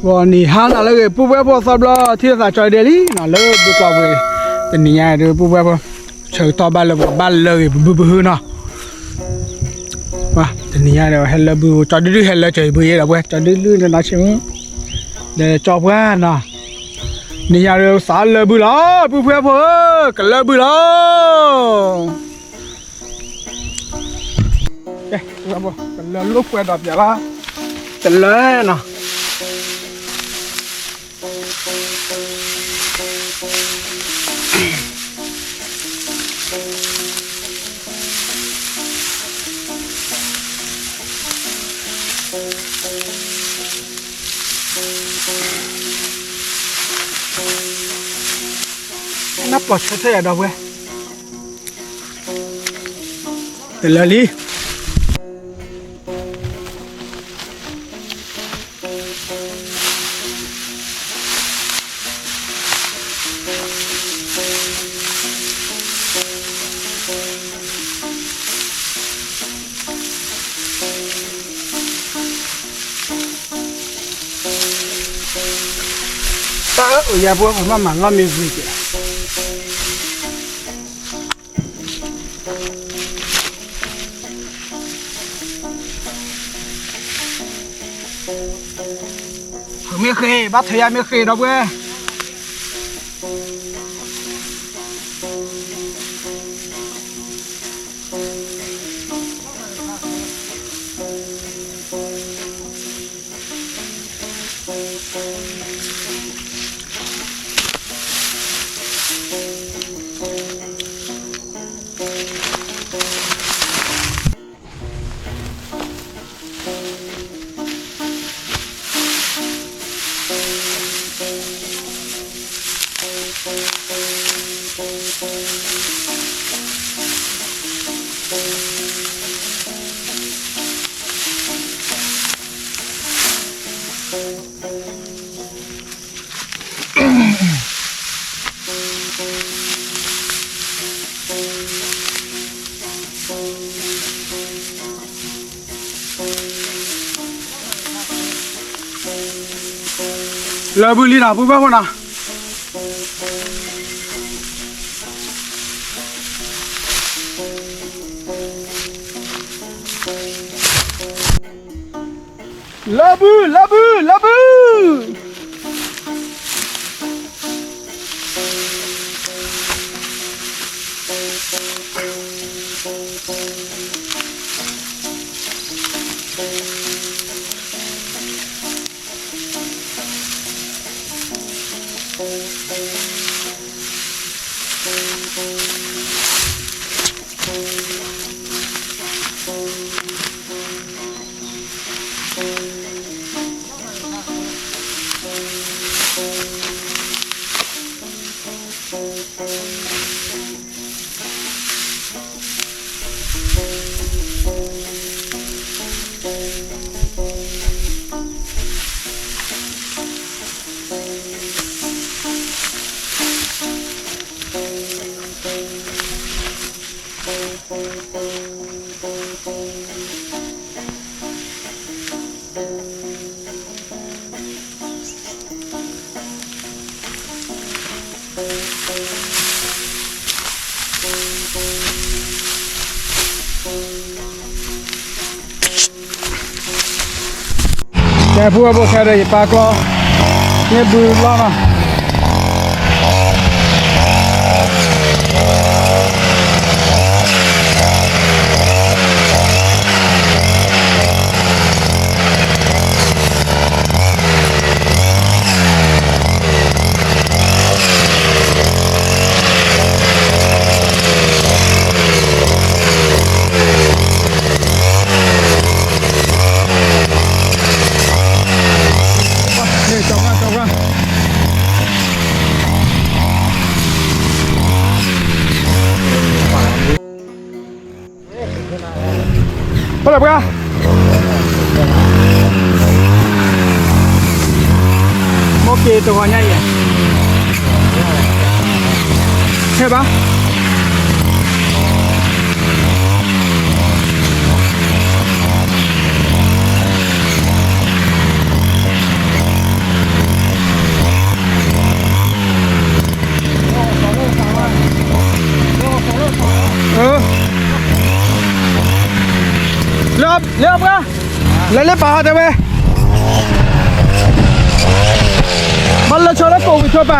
ဂီၤနံၤဟါနၤလၢအဂ့ၤ ပုၢ်ဝဲၢ်ဖိသီဘျီ ထံၣ်လိာ်သးကၠီဒဲလံနီၤ လၢဘုကျီၢ်ပူၤ, တနံၤညါအံၤဒုး ပုၢ်ဝဲၢ်ဖိ ဆၢကတီၢ်ဘၣ်လၢပကဘၣ်လၢဂ့ၤပဘုပဟုနီၤ, တနံၤညါဒီးဟဲလၢဘု ကၠီဒုဒုဟဲလၢကၠီအံၤဘုယဲဒီးပှဲၤ ကၠီဒုဒုန့ၣ်နီၤဆ့မူ ဒီးကၠီပှၢ်နီၤ, နံၤညါဒီးသးလၢဘုလီၤ ပုၢ်ဝဲၢ်ဖိဧၢ ကလၢဘုလီၤ. ကလၢလိာ်ကွဲဒီးပၠးလီၤ, တလၢနီၤ. နၢ်ပျီၢ်ဆၢထၢၣ်ယၤဒီးဝဲ, တလၢလံ. တၢ်အၢအိၣ်ယၤပှဲၤပမၤမၤလီၢ်မ့ၢ်ဝံၤက့ၤ မ့ၢ်ဃ့ ဘၣ်ထွဲယၤမ့ၢ်ဃ့ဒီးပှဲၤ လၢဘုလံနီၤ ပုၢ်ဝဲၢ်ဖိနီၤ လၢဘု လၢဘု လၢဘု ကဲ ပုၢ်ဝဲၢ်ဖိခဲဒီး ယပာ်ကျီ န့ၢ်ဘုလီၢ်နီၤ. ပလၢပှၤ မိၢ်က့ၤတဂီၤညါအံၤ ဟဲဘၣ် လၢလၢပာ်ဟီတဲဝဲ, ဘၣ်လၢဆီလၢကိးဝံၤဆိပာ်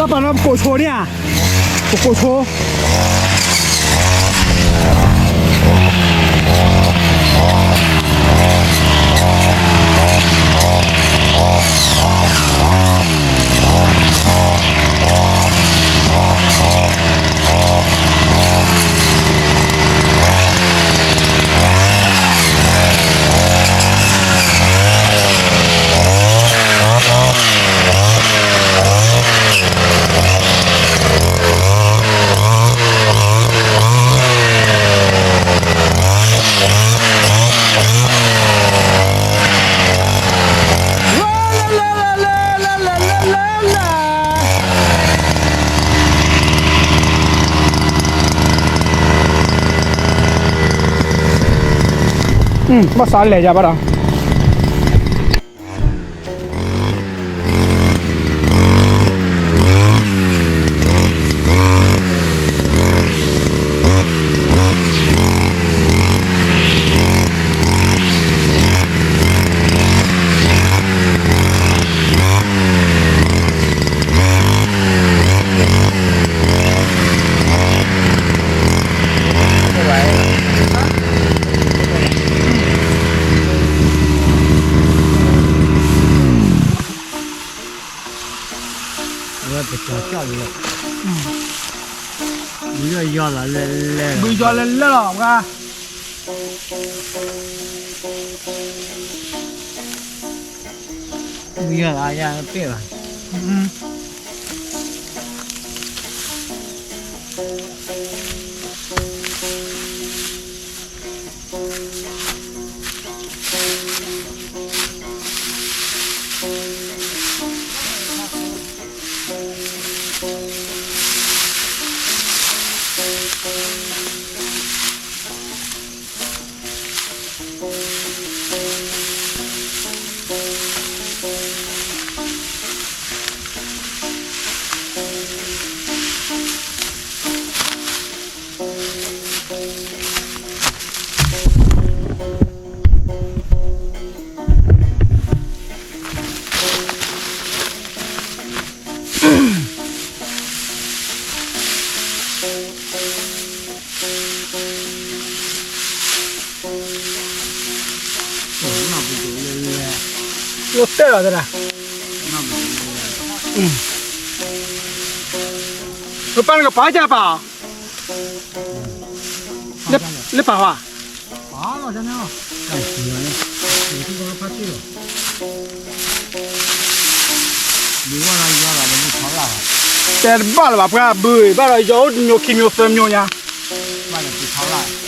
တၢ်ပာ်လီၤပကိးဆိန့ၣ်ဧါ, ပကိးဆိ. ဘၣ်သးလဲၤယၤဘၣ်ဒီး ဝဲပကၠီၤကၠီၣ်လၢ, ဘုယီၢ်လီၤလၢလဲၣ်, ဘုယီၢ်လၢလဲၣ်လီၤ, ပှၤ ဘုယီၢ်လီၤယၤပ့ၢ်ဘၣ်.လီၤတဲာ်လီၤသရၣ်, ပပၢ်နကပာ်ကပာ်အီၤ, လၢပာ်ဝဲ, တဲတဘၣ်လၢၤဘၣ် ပှၤဘုဘၣ်ဒီး ယီၤအိၣ်တမျိုးခံမျိုးသၢမျိုးညါ, ဘၣ်လၢၤဘၣ်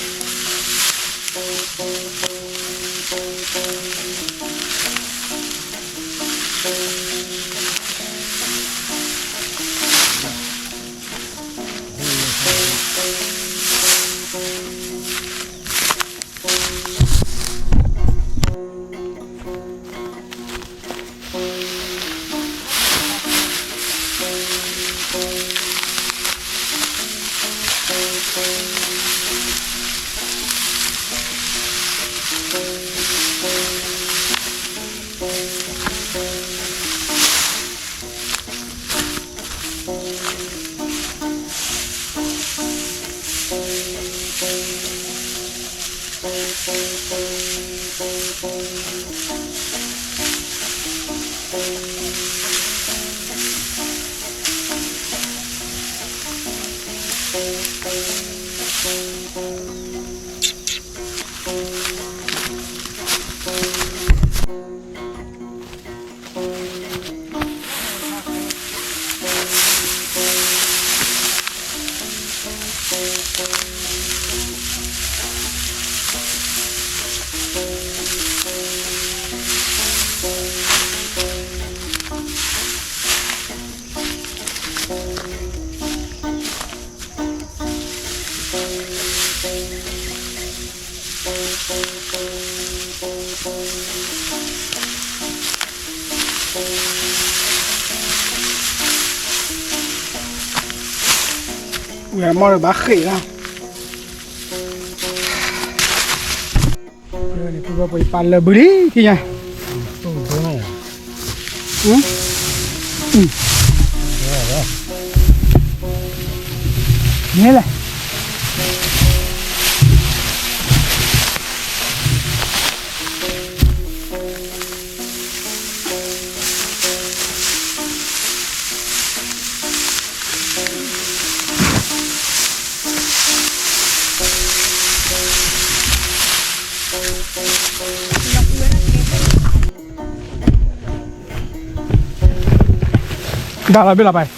ဝဲမီၢ်ဒီးဘၣ်ဃ့ၢ်လီၤ, ပှၤပာ်လၢဘုလံထံၣ်ညါ, န့ၣ်လဲၣ် ဒၣ်လီၤဘ့ၣ်လီၤပၢ်,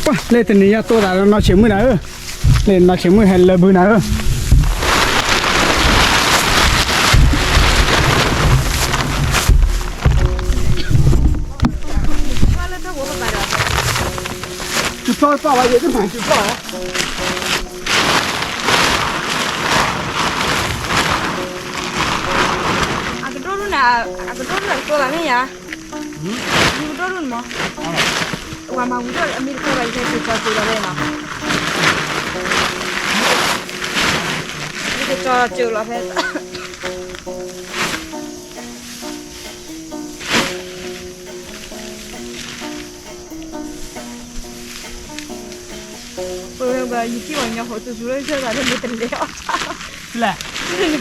ပှၤလဲၤတနံၤညါတိၢ်သးလၢနီၢ်ဆံးမုၣ်နၤဧၢ, လဲၤနီၢ်ဆံးမုၣ်ဟဲလၢဘုနၤဧၢ. အကဒိၣ်ဒိၣ်န့ၣ်, အကဒိၣ်ဒိၣ်န့ၣ်ကတိၤလီၤမ့ၢ်ဧါ, ယကဒိၣ်ဒိၣ်န့ၣ်မး, ဝၤမၤဝံၤဒီးအမ့ၢ်တကဲဘၣ် ယဟဲက့ၤကီက့ၤလီၤဝဲနီၤ, ယကကီက့ၤလီၤဖဲ ပဝဲဘၣ် ယထံၣ်ပှၤကညီဖိသူသူလၢယဆၢသးလၢမ့ၢ်တလဲၤအီၣ်တၢ်လီၤ, လဲၣ် နလီၤတသ့အီၤ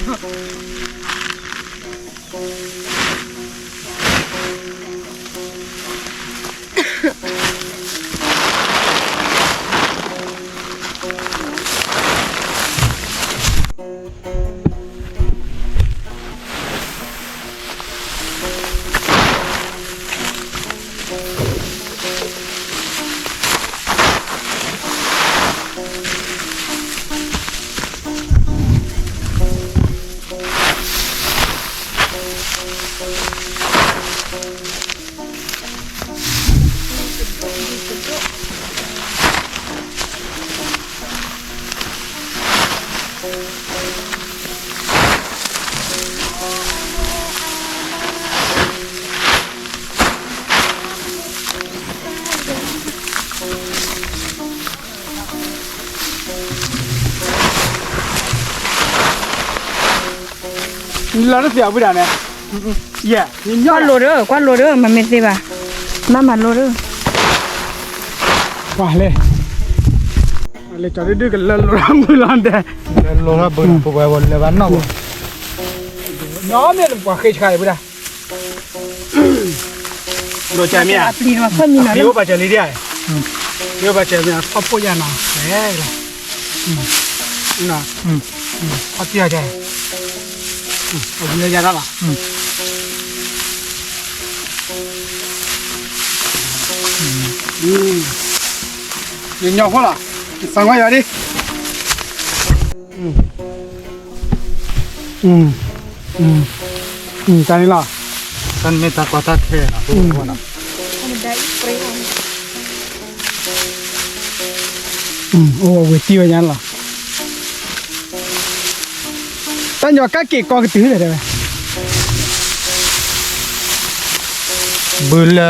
ဝံၤဒၣ်န့ၣ်, ယဲ, ကွၢ်လိၤဒီး ကွၢ်လိၤဒီး မ့မ့ၢ်သ့ဘၣ်, မၤမၤလိၤဒီး, ပှၤလဲၤ, လဲၤကၠီၤဒုဒုကလၢလိၤထီၣ်မုၢ်လီၤဒဲး, လၢလိၤထီၣ်ဘုလၢပဝဲဝဲလၢဘၣ်နီၣ်ဘၣ်, ညီမ့ၢ်ပှၤဃ့ဆှါအံၤဝဲဒၣ် ဒိၣ်ကဲမ့ၢ်ဧါ, မ့ၢ်အိၣ်ပာ်စၢၤလံဒ်, မ့ၢ်အိၣ်ပာ်စၢၤမ့ၢ် ထီၣ်ဖိၣ်ယါနီၤ, လဲၤလီၤ, ထီၣ်တံၢ်အီၤကဲ, အဝံၤလၢယါတၢ်လီၤ, ယညီဖိလီၤ, ယသးဝါယၤဒ် တၢ်န့ၣ်လီၤ, တၢ်မ့ၢ်တၢ်ကီတၢ်ခဲနီၤ, အိၣ်ဝဲတံၢ်ဝဲညါလီၤ, တၢ်ညီကၣ်က့ၤကီကတုၤလဲၣ်တဲဝဲ, ဘုလၢ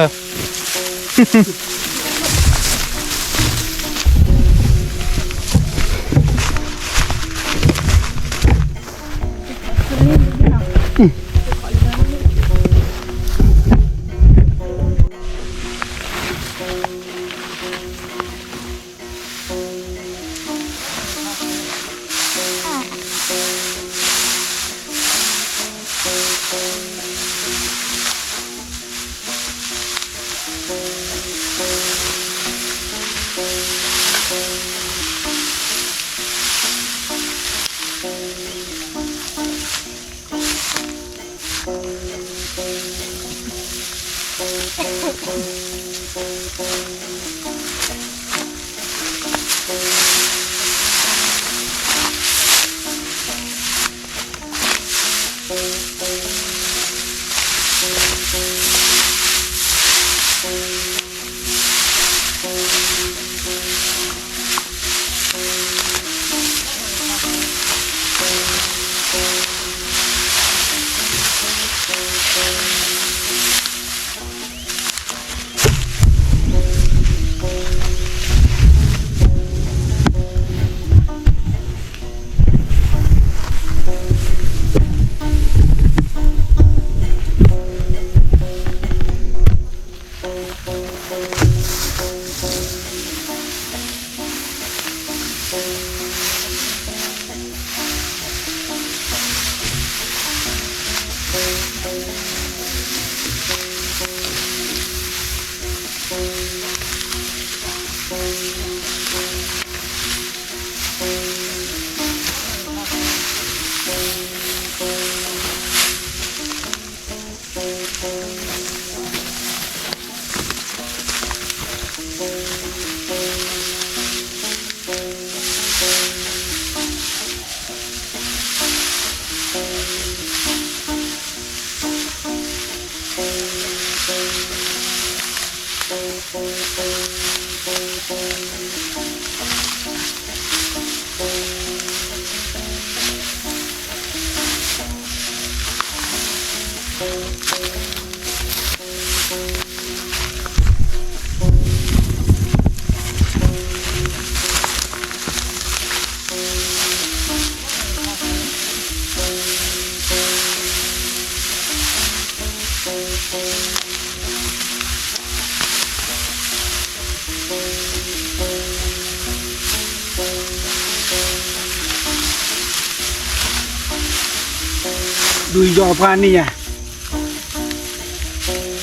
ဒုးယီၤပှၤန့ၣ်ယါ,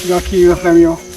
ယီၤခံယီၤသၢမံၤအီၤ.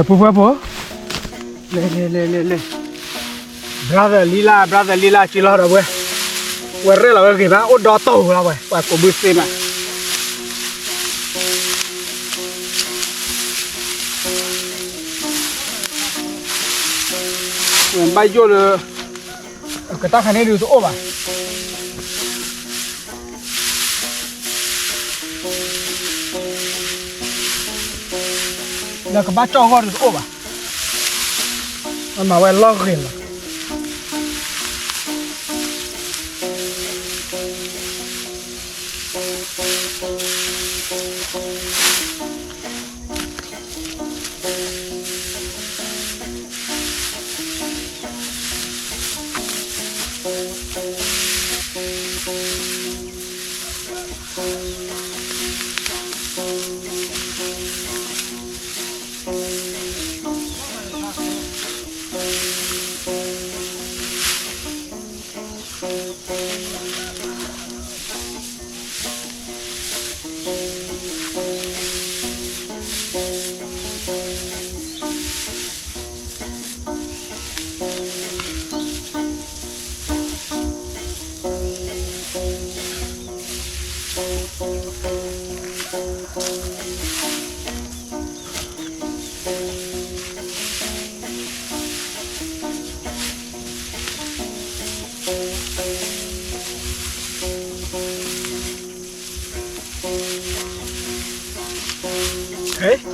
ပူၤဖဲဖိ, လဲၤလဲၤလဲၤလဲၤလဲၤ, brother Lila, brother Lila စံးလီၤဒီးဝဲ, ဝဲရဲၣ်လီၤဝဲဂ့ၤဘၣ် အိၣ်ဒီးတိၢ်လီၤဝဲ ပှၤကိးဘုသ့မး, ဝဲဘၣ်ယိၣ်လၢ ကတၢ်ခါန့ၣ်ဒုးတအိၣ်ဘၣ် ဒီးကဘၣ်ကၠီၣ်ဂီၢ်ဒုးတအိၣ်ဘၣ်, မၤဝဲလီၢ်ဂ့ၤလီၤ.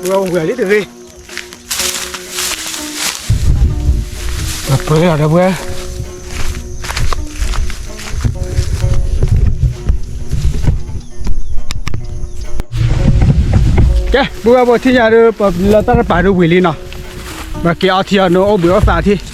ဝဲဝဲလံတဂ့ၤ, ပှဲၤလီၤဒီပုၢ်ဝဲၢ်, ကဲ ပုၢ်ဝဲၢ်ဖိထံၣ်ညါဒီး ပလၢတၢ်တပာ်ဒုးဝံၤလံနီၤ, ပက့ၤအီထံအီနိအိၣ်ဘှံးအိၣ်သးထံၣ် က့ၤကၠီၤ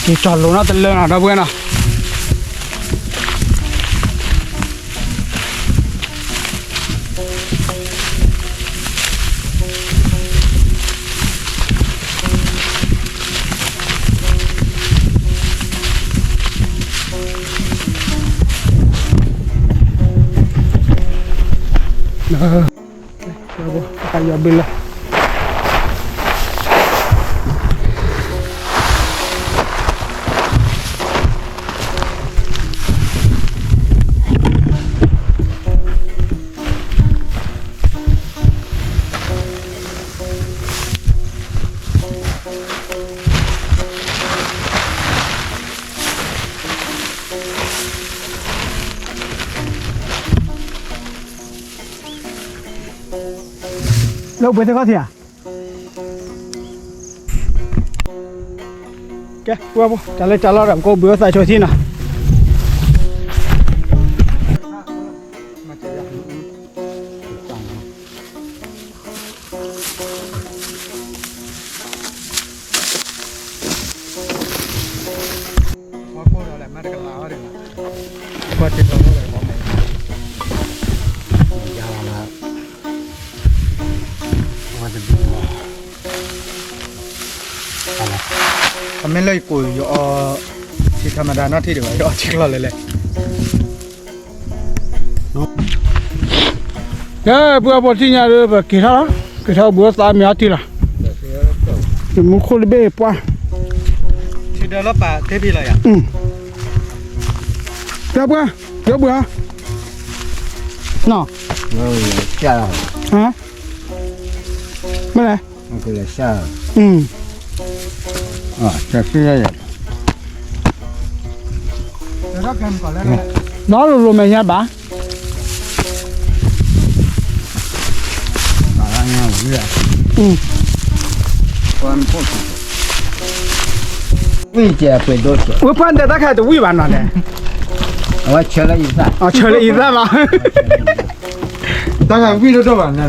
လိၤနီၢ်တလၢနီၤ ဒီပုၢ်ဝဲၢ်နီၤ. လၢပှဲၤသ့ၣ်ခီၣ်ထံးဧါ, ကဲ ပုၢ်ဝဲၢ်ဖိ တၢ်လၢတၢ်လီၢ်ဒီး ပကအိၣ်ဘှံးအိၣ်သးဆိထံနီၤ. အမ့ၢ်လၢယကိးယအီ ထံထီမဒါနီၢ်ထံဒံးဘၣ် ယအီထံကျီၢ်လဲၣ်လဲၣ်. ကဲ ပုၢ်ဝဲၢ်ဖိထံၣ်ညါဒီး ပက့ၤထီၣ်လီၤ, က့ၤထီၣ်ဘှံးအိၣ်သးမ့ၤအီထံလီၤ, ယမူခိၣ်တဘ့ၣ်ပှၢ်, ထံဒၢလီၤပာ်တ့ၢ်ဖံလီၤယၤ, ကဲပှၢ်, ယဘှံးဧါ, နီၤ, မ့ၢ်လဲၣ်, ဒီးလိၤလိၤမဲာ်ညါဘၣ်, ဝဲပှၢ်ဒၢးတၢ်ခါတဝံၣ်ဘၣ်နီၤန့ၣ်, အဝဲဆၢလၢအံသၣ်, ဆၢလၢအံသၣ်ဘၣ်, တၢ်ခါဝံၣ်တဒိၣ်ဘၣ်န့ၣ်လီၤ,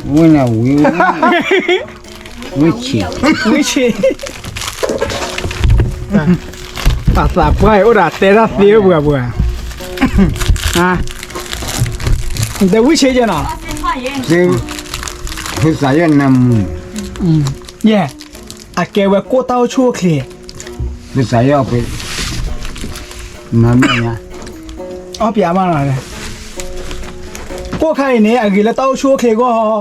ဝံၣ်န့ၣ်ဝံၣ်, ဝံၣ်ဆံး, ဝံၣ်ဆံး, ပှၤသးပှၢ်အံၤအိၣ်ဒီးတဲတၢ်သ့ဝဲပှၤပှၤ, တဲဝံၣ်ဆံးကဲနီၤ, ဖုသးယဲၢ်နၢမူ, ယဲၢ်, အကဲဝဲကိၣ်တၢ်အိၣ်ဆူၣ်အိၣ်ချ့, ဖုသးယဲၢ်အီၣ်ဖဲ, မၤမ့ၢ်ညါ, အီၣ်ပျးမးနီၤ, ကိၣ်ခါအံၤန့ၣ် အဂ့ၤလၢတၢ်အိၣ်ဆူၣ်အိၣ်ချ့အ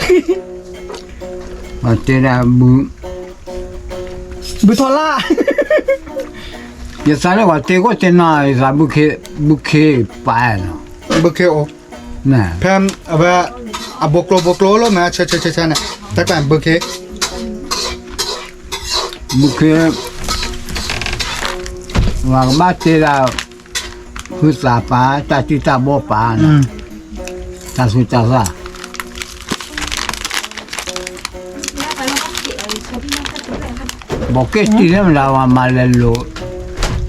ဂီၢ် တဲဒၣ်ဘု, ဘုထီၣ်လၢ်, ယသးလၢပှၤတဲကိးတဲနီၤ ယသးဘုခ့ပာ်နီၤ, ဘုခ့အိၣ်, ဖဲအဝဲ, အဘိကျိဘိကျိလီၤမး ဆၢဆၢဆၢဆၢန့ၣ်, တၢ်ကျါဘုခ့, ဘုခ့, ပှၤကဘၣ်တဲဒၣ်, ဟုသးပာ် တၢ်တံၢ်တၢ်ဘီပာ်, တၢ်သူတၢ်သၣ် ဘီက့တံၢ်လၢမတၤဝဲမၤလဲၤလိာ်,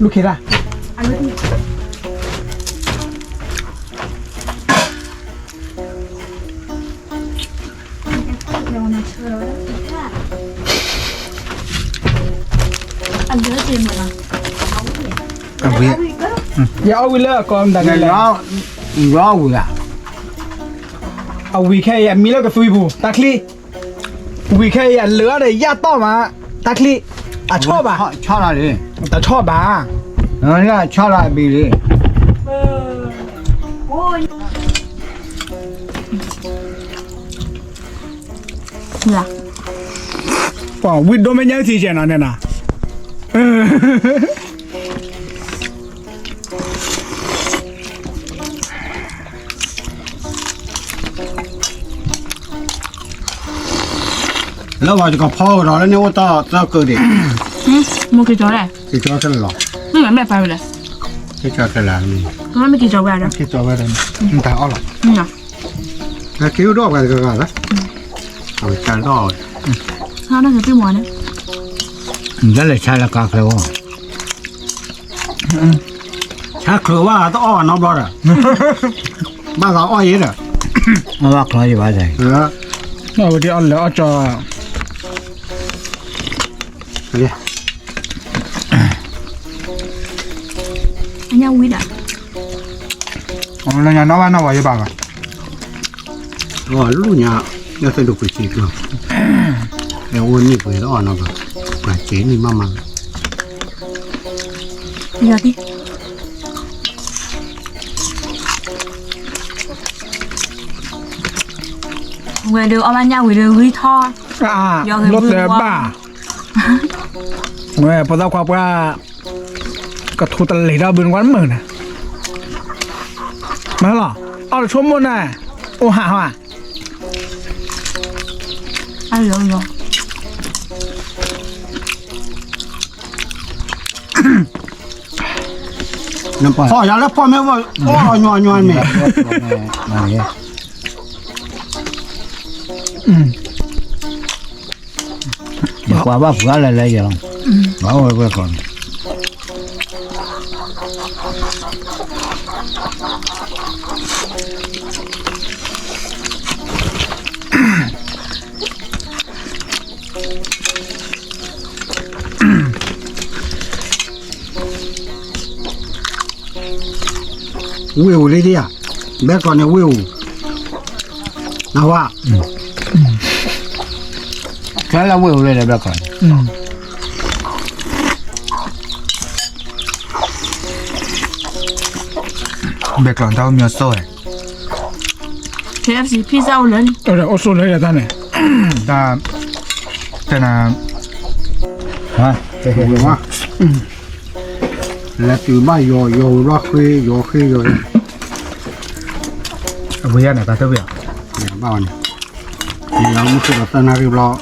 လူၢ်ခ့တၢ်, ယအီၣ်ဝံၤလၢအကီၢ်မတၤလဲၣ်, ယအီၣ်ဝံၤဧါ, အဝံၤခဲအံၤအမံလၢကသွံပူၤ တၢ်ချံ, ဝံၤခဲအံၤအလၢာ်အီၤဒီးယၢ်တီၢ်မး, တၢ်ချံ, အဆီၣ်ဘၣ်, ဆီၣ်လီၤလံ, တဆီၣ်ဘၣ်, ဆီၣ်လီၤအဘံၤလံ, ဝံၤဒိၣ်မဲာ်ညါထံကဲနီၤန့ၣ်နီၤ, အ လၢဝဲယကဖီကဒီးလၢန့ၣ်အိၣ်တၢ်သၢကၢဒံး, မိၢ်က့ၤကၠီလဲၣ်, က့ၤကၠီခဲလၢာ်လီၤ, မ့ၢ်မ့ၢ်ဖဲဝဲလဲၣ်, က့ၤကၠီခဲလၢာ်, က့ၤကၠီဝဲဒီး, က့ၤကၠီဝဲဒီး, တၢ်အီၣ်လီၤ, က့ၤဒိၣ်ဝဲတဂၤဂၤလၢ, အဝဲတၢ်လီၢ်ဝဲ, ဒ်လဲၣ်ဆါလၢကါချၢဝဲ ဆါချၢဘၣ်တအီၣ်နီတဘျီဒီး, ဘၣ်သးအီၣ်ယဲဒီး, အီၣ်ဘၣ်ချီယဘၣ်စ့ၢ်, အဝဲဒ်အီၣ်လၢအီၣ်ကၠီ, အညၣ်ဝံၤဒီး, လၢညါနီၣ်ဘၣ်နီၣ်ဝဲယဘၣ်ဘၣ်, အီၣ်လူညါ, ယသ့ၣ်ဒိၣ်ပှ့ၤစ့ၢ်ကီး, အဝဲန့ၣ်ပှ့ၤလၢအီၣ်နီတဘျီ, ပှၤစ့ၢ်န့ၣ်မးမး, ယီၤတံၢ် ဝဲဒၣ်အီၣ်ဘၣ်ညၣ်ဝံၤဒီးဂံၢ်ထီၣ်, ယီၤဂ့ၤဘုဘၣ်, ဝဲဖိသၣ်ခွါပှၢ်, ကထူတလ့ၤထီၣ်ဘုနကွၢ်မုာ်န့ၣ်, မ့ၢ်လီၤ, အီၣ်တဆိကမိၣ်န့ၣ်, အိၣ်ဟးဟါ ဖီၣ်ယၤလၢဖီၣ်မ့ၢ်ဝဲ, အီၣ်ညီညီန့ၣ်, ယကွၢ်ဘၣ်ပှၤလဲၤလဲၤယၤလီၤ, ဘၣ်ဝဲဝဲကီးန့ၣ် ဝ့ၢ်အိၣ်လံဒ်ဧါ, ဘဲကီၢ်န့ၣ်ဝ့ၢ်အိၣ်, နဝါ, ခဲလၢာ်ဝ့ၢ်အိၣ်လံဒီးဘဲကီၢ်န့ၣ်, ဘဲကီၢ်တၢ်အိၣ်မံၤအစိဝဲ, KFC pizza အိၣ်လၢ, အိၣ်စိလၢတၢ်န့ၣ်, တၢ်, တၢ်နၤ, လဲၤတုၤဘၣ်ယီၤ ယီၤဝံၤဘျီဃ့ ယီၤဃ့ယီၤ, အဝဲယၤန့ၣ် တၢ်တဝံၤ, ဘၣ်ဝဲန့ၣ်, ယမ့ၢ်ဃ့ဒီးသၢနၣ်ရံၣ်ဘျီ,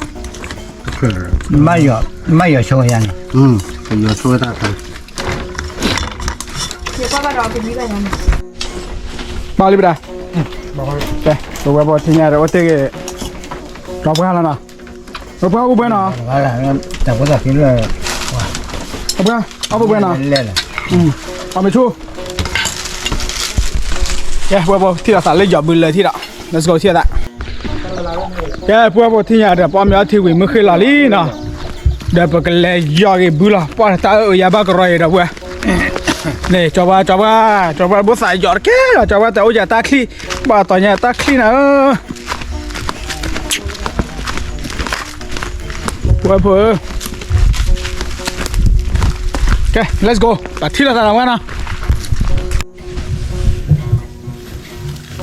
တချုး, ဘၣ်ယီၤဆိဝဲယၤန့ၣ်, ယီၤဆိဝဲတၢ်တချုး ဘၣ်လံဘၣ်ဒၣ်, ကဲ, ပဝဲပထံၣ်ညါဒီးအိၣ်တ့ၢ်ဂ့ၤ, ဒီပှၢ်လီၤနီၤ, ပပှၢ်အိၣ်ဘှဲနီၤ, ပှၢ်, အိၣ်ဘှဲနီၤ, အမ့ၢ်ဆူ, ကဲ, ပဝဲပထံၣ်လိာ်သးလၢယီၤဘုလၢထံၣ်ဒီး, let's go ထံၣ်လိာ်သး, ကဲ, ပဝဲပထံၣ်ညါဒီး ပအီၣ်မ့ၤအီထံဝံၤမုၢ်ဃ့လီၤလံနီၤ, ဒီးပကလဲၤယီၤဂ့ၤဘုလီၤ ပှၢ်တၢ်အၢၣ်ယၤဘၣ်ကရီယဲဒီးပဝဲ န့ၣ် ကၠီပှၢ် ကၠီပှၢ် ကၠီပှၢ်ဘိသးယီၤတကဲလီၤ ကၠီပှၢ်တအိၣ်ယၤတၢ်ချံ ဘၣ်တီၤညါတၢ်ချံနၤဧၢ, ဝဲဖိဧၢ, ကဲ let's go ပထံၣ်လိာ်သးလီၤဝဲနီၤ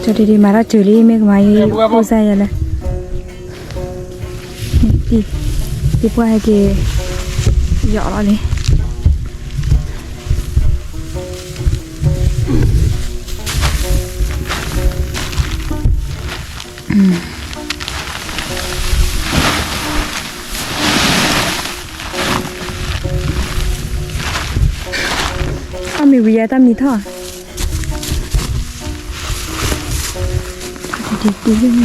ကၠီဒံဒံမၤထီၣ်စၢၤလံ မ့ၢ်ကမၤယိဖိစၢ်ယဲလဲၣ်, ဒံပှၢ်ဟဲက့ၤ ယီၤလီၤလံ. တၢ်မံၤဝံၤယဲ တၢ်မံၤထီၣ်,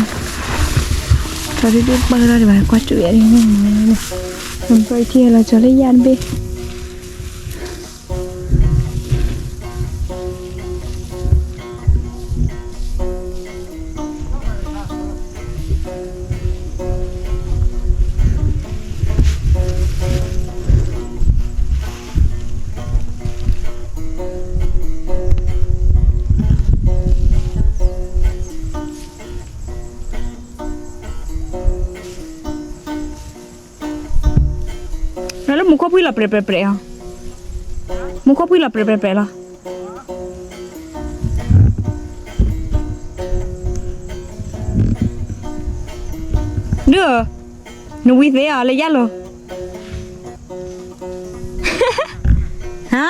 တၢ်ဒုးဒုးပၢၢ်ထီၣ်ဒံးဘၣ် ကွၢ်ကၠူၣ်ယဲန့ၣ်, နပၢၢ်ထံလီၤကၠီလၢယၤတဘ့ၣ်. နလၢမူခိၣ်ဖှံလီၤပြဲးပြဲးပြဲးအီၤ, မူခိၣ်ဖှံလီၤပြဲးပြဲးပြဲးလီၤ. ဒုး, နဝံသ့အီၤလၢယၤလီၤ, ဟါ.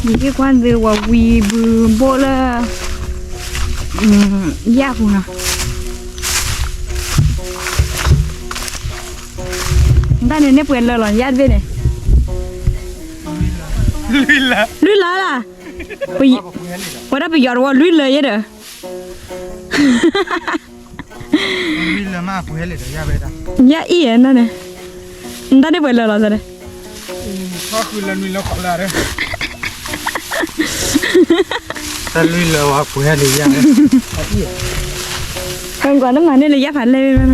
ယဟ့ၣ်ကွၢ်သုဝီၤဝံၤဘုဘိၣ်လၢ ယၣ်ပူၤနီၤ. တၢ်န့ၣ်န့ၣ်ပှဲၤလၢာ်လီၤ ယၣ်တဘ့ၣ်န့ၣ်. လွံၢ်လၢ်လၢ်. ပဝဲဒၣ်ပယီၤတဝီလွံၢ်လၢာ်ယဲဒီး ယၣ်အံၤန့ၣ်, တၢ်န့ၣ်ပှဲၤလၢာ်လီၤသန့ၣ်. တၢ်လွံၢ်လၢာ်ဝဲပှဲၤလၢာ်ယဲ, ကွၢ်တမၤန့ၣ်လၢယၣ်ဖးလဲၢ်ဘၣ်,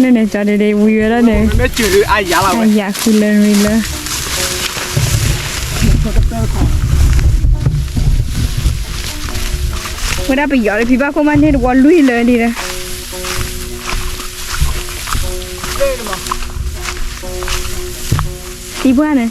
န့ၣ်န့ၣ် ကၠီဒ့ဒ့ဝံၤဝဲဒၣ်န့ၣ်, ယၣ်ဃုလၢာ်လွံၢ်လၢာ်. ဝဲဒၣ်ပယီၤလၢဖံဘၣ်ခိၣ်မး န့ၢ်တဝီလွံၢ်လၢာ်ဒံးဒီး သံပှၢ်န့ၣ်.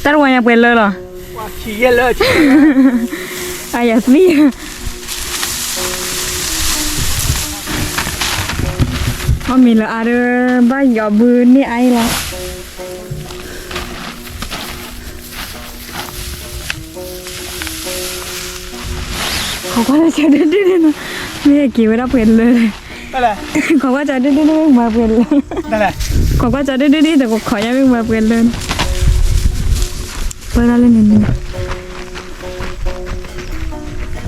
တၢ်တဝီညါပှဲၤလၢာ်လီၤ. အယၤသံ, အီၣ်မ့ၤလၢအါဒီး ဘၣ်ယီၤဘုန့ၢ်အါအံၤလီၤ. ခိးကွၢ်လၢကၠီဒုဒုန့ၣ်နီၤ, မ့ၢ်အက့ၤဝဲဒၣ်ပှဲၤလၢာ်, ခိးကွၢ်ကၠီဒုဒုန့ၣ်မ့ၢ်မၤပှဲၤလၢာ်, ခိးကွၢ်ကၠီဒုဒုဒ်သိးခိးညါမ့ၢ်မၤပှဲၤလၢာ်န့ၣ်, ပၢၢ်ဒၣ်လၢန့ၣ်န့ၣ်,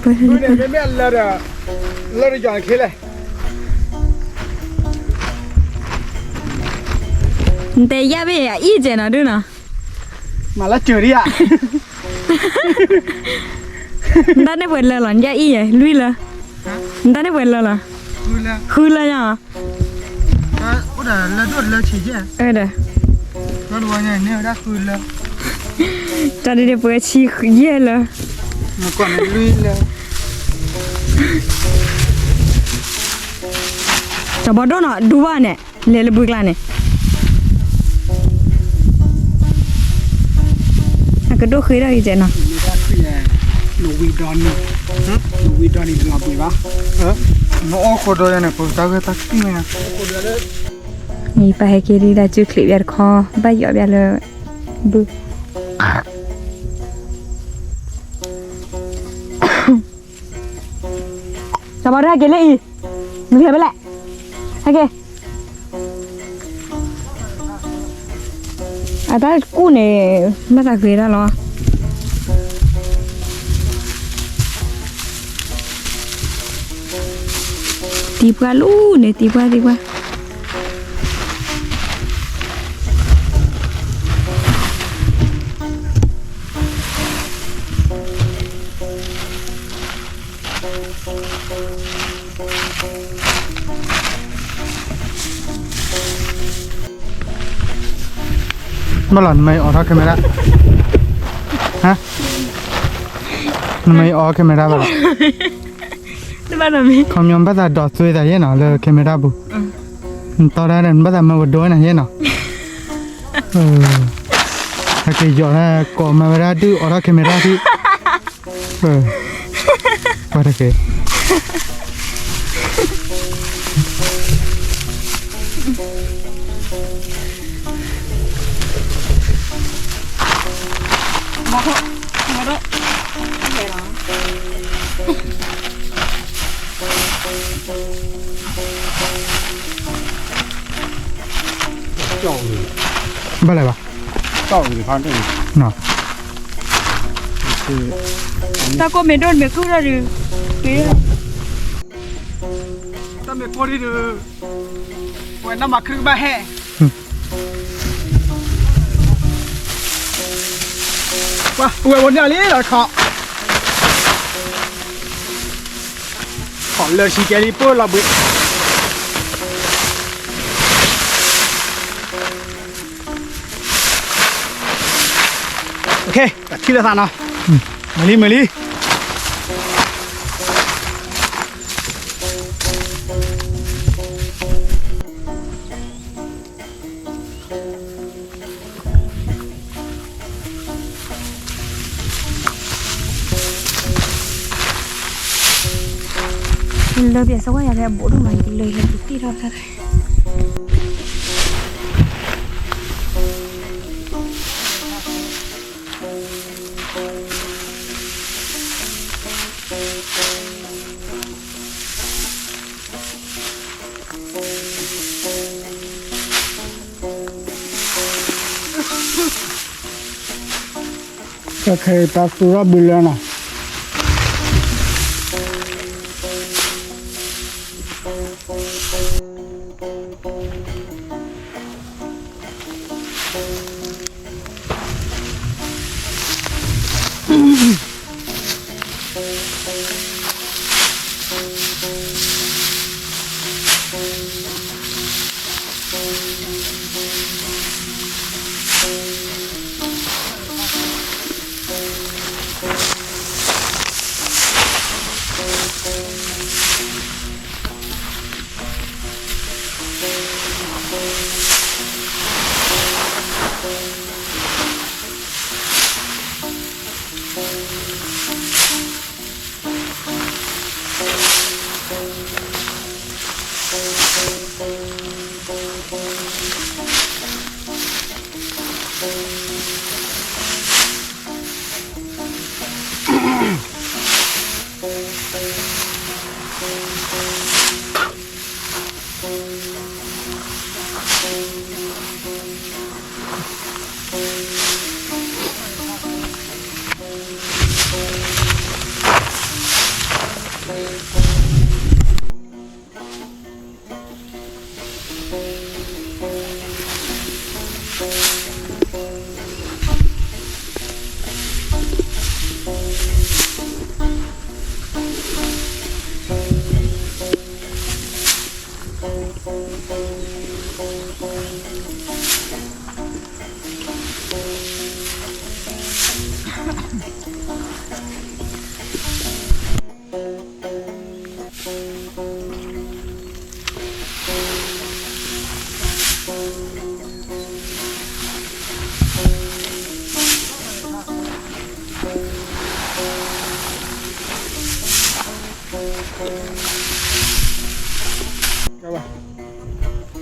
ပၢၢ်ဒၣ်လၢ, မ့မ့ၢ်လၢာ်ဒီး, လၢာ်ဒီးယီၤခဲလၢာ် နတဲယၣ်ဘ့ၣ်အံၤကဲနီၤဒုနီၤ, မၤလၢစၢၤဒံးဧါ, နတၢ်န့ၢ်ပှဲၤလၢာ်လီၤ နယၣ်အံၤယဲ လွံၢ်လၢာ်, နတၢ်န့ၢ်ပှဲၤလၢာ်လီၤ, ဃုလၢာ်ညါ, ဒီး, တၢ်ဒ်ပှဲၤဆံယဲၢ်လၢာ်, စီၤဘီဒိၣ်နီၤ ဒူဘၣ်န့ၣ်, လဲၤလၢဘုကျါန့ၣ်, အကဒိၣ်ဃ့ဒၣ်ကဲနီၤ, နဝံဒီနံၤ, နဝံဒီနံၤတလီၤဘှံးဘၣ်, နအီၣ်ဃိဒီးယၤန့ၣ် ပတၢ်ဂ့ၢ်တၢ်ကံၣ်မ့ၢ်ဧါ, မ့ၢ်ပၢ်ဟဲက့ၤဒ်ဒၣ်စုချံးဘၣ်တခီ, ဘၣ်ယီၤဘၣ်လၢ, ဘု, စီၤဘီဒိၣ်ဟဲက့ၤလၢအံၤ, နကဟဲဖဲလဲၣ်, ဟဲက့ၤ အတၢ်ကူၣ်န့ၣ်, ဘၣ်သးဃ့တၢ်လီၤ, တံၤပှၢ်လူၤန့ၣ် တံၤပှၢ် တံၤပှၢ် ဘၣ်လီၤ နမ့ၢ်အိးထီၣ် camera, ဟါ, နမ့ၢ်အိး camera ဘၣ်လီၤ, ခီပညီဘၣ်သးဒိးသွံသးယဲၢ်နီၤ လၢ camera ပူၤ, နတီတၢ်ဒီး နဘၣ်သးမၢဝဲဒိဝဲနၤယဲၢ်နီၤ, ဟဲက့ၤယီၤတၢ်ကိးမၤဝဲဒၣ်ဒုး အိးထီၣ် camera ဒုး, ပှၤတက့ၢ် ဘၣ်လဲၣ်ဘၣ်, တၢ်ကိးမ့ၢ်ဒိၣ်မ့ၢ်ကုၢ်ထီၣ်ဒုး, တၢ်မ့ၢ်ကိးဒံးဒုး, ဝဲနမၤခရံာ်ဘၣ်ဟဲ, ဝဲဝဲန့ၣ်လံလီၤခီ. လၢဆံကဲလံ ပၢၢ်လီၤဘှံး. တၢ်ထံၣ်လိာ်သးနီၤ, မုာ်လံမုာ်လံ. လၢပျဲစဝါယၤဖဲအဘူးဒိၣ်မး ယကလၢလၢယတံၢ်ထီၣ်တၢ် ခဲခဲအံၤ ပၢ်သူထီၣ်ဘုလၢနီၤ.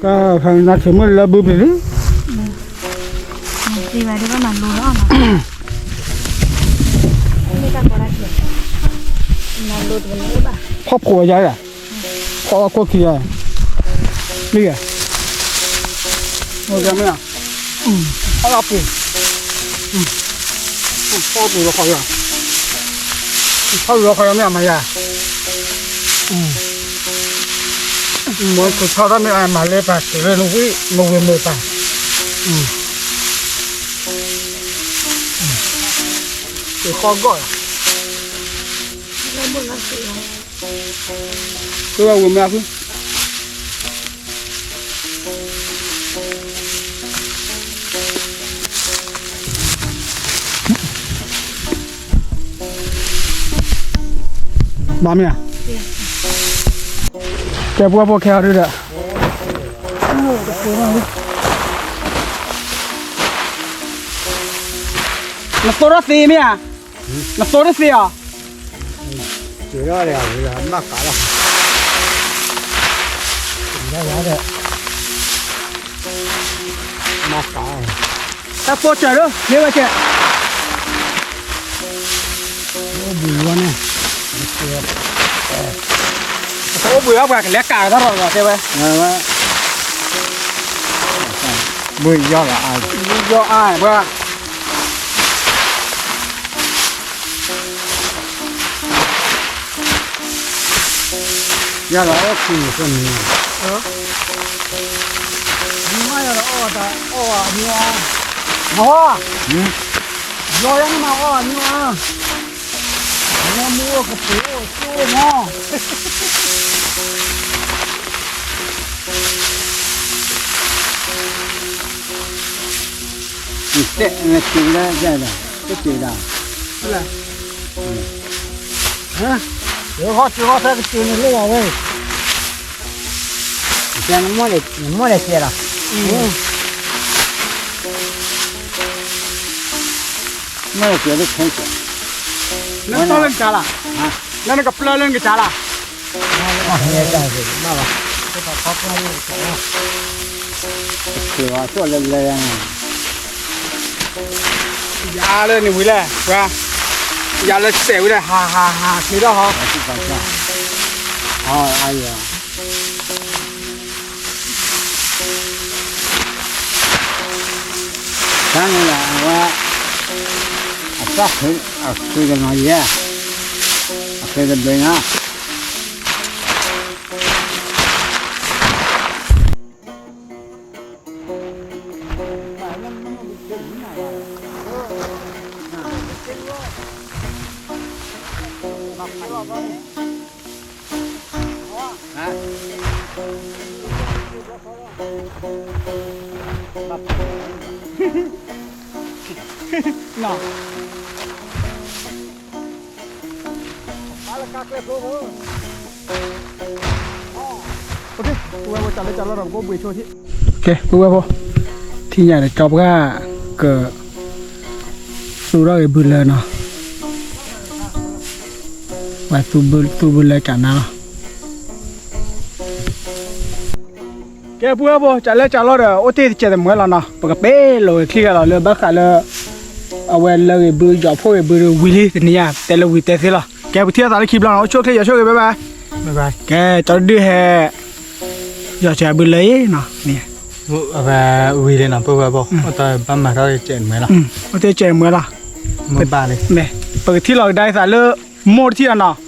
တၢ်ဖးနါဆံးမုၢ်လၢဘုပလံၤ, သ့ဘၣ်ဒ်ဘၣ်မၤလိလီၤ, မ့ၢ်တၢ်ကီတၢ်ခဲ, မၤလိတကနၣ်ဘၣ်, ဖီၣ်ဖိဝဲယါ, ဖီၣ်အခိၣ်ခံဂၤ, မ့ၢ်ဂ့ၤ, မ့ၢ်ဂ့ၤ, ဖီၣ်လီၤပူၤ, ဖီၣ်ပူၤလီၤဃီယါ, ဖီၣ်လီၤဃီယါမ့ၢ်အမၤယါ, မ့ၢ်ကဆီတၢ်မ့ၢ်အမၤလၢပၢ်တုၤလၢနဝံၣ် နဝံၣ်မ့ၢ်ပၢ်, ကဃီဂီၢ်, ကဝဲဝံၤမ့ၢ်အဖု ဘၣ်မ့ၢ်ဧါ, ကဲပှၤဖိခဲအီၤဒုဒီး, နသိထီၣ်သ့မ့ၢ်ဧါ, နသိထီၣ်သ့အီၤ, က့ၤထီၣ်ဒီး မၤကးလီၤ, က့ၤထီၣ်ဒီး မၤကး, တၢ်သိစၢၤဒီး မ့ၢ်ဝဲကဲ, အိၣ်ဘှံးဝဲန့ၣ်, အိၣ်ဘှံးအီၤပှၤကလဲၤကးထီၣ်ဒီးတဲဝဲ, ဘှံးယီၤလီၤအါ, ဘှံးယီၤအါပှၤ ယၤလီၤအီၣ်ခူန့ၣ်သ့ၣ်န့ၣ်, မ့ၢ်ယၤလီၤအီၣ်တၢ်အီၣ်အမ့ၢ်အါ, မဟီ, ယီၤယၤန့ၣ်မၤအီၣ်အမ့ၢ်အါ, မ့ၢ်မူအိၣ်ကပူၤအိၣ်ကၠိမီၤ, နတဲနတဲလၢယဲဒီး, တတဲဒၣ်, ဟါ, ယဂီၢ်စ့ဂီၢ်ဖဲကစ့န့ၣ်လၢယၤဝဲ, နမီၢ်လဲၤစဲလီၤ, မီၢ်လဲၤစဲလၢခဲစဲ, လၢနတီၢ်လၢနကစၢ်လီၤ, လၢနကပျၢ်လၢနကစၢ်လီၤ, ဘၣ်ဘၣ်, ယၤလၢနဝံၤလဲၣ်, ယၤလၢစဲးဝံၤဒီး ဟးဟးဟး က့ၤထီၣ်ဟီ, တၢ်န့ၣ်လၢအဝဲ, အသၣ်ဖုး, အဃ့ကနီၤယဲ, အဃ့ကဒွဲနၤ ပဝဲဖိ, ကဲ ပဝဲဖိ, ထံၣ်ညါဒီးကၠီပှၢ်, က, သူၣ်ထီၣ်ဂ့ၤဘုလၢနီၤ, ဝဲသူၣ်ဘုလၢကနၤလီၤ. ကဲ ပဝဲဖိ ကလၢကလီဒီး အိၣ်တ့ၢ်တစဲးတမှဲလီၤနီၤ, ပကပဲလိာ်ဂ့ၤချံဂ့ၤလီၤလၢဘၣ်ဃးလၢ အဝဲလၢဂ့ၤဘု ယီၤဖိဂ့ၤဘုဒီးဝံၤလံတနံၤညါ တဲလၢဝံၤတဲသ့လီၤ. ကဲ ပထံၣ်လိာ်သးလၢခံဘျီနီၤ, အိၣ်ဆူၣ်အိၣ်ချ့ ယီၤဆူၣ်ဂ့ၤ bye bye. ကဲ ကၠီဒုးဟဲ ယီၤစဲးဘုလၢအံၤနီၤ, ဝံၤလံနီၤ ပဝဲဖိ, အိၣ်တဘၣ်မၤထီၣ်တစဲးတမှဲလီၤ, အိၣ်တ့ၢ်တစဲးတမှဲလီၤ. ပကထံၣ်လိာ်ကဒါအံၤသးလၢ မိၢ်တထံၣ်လီၤနီၤ.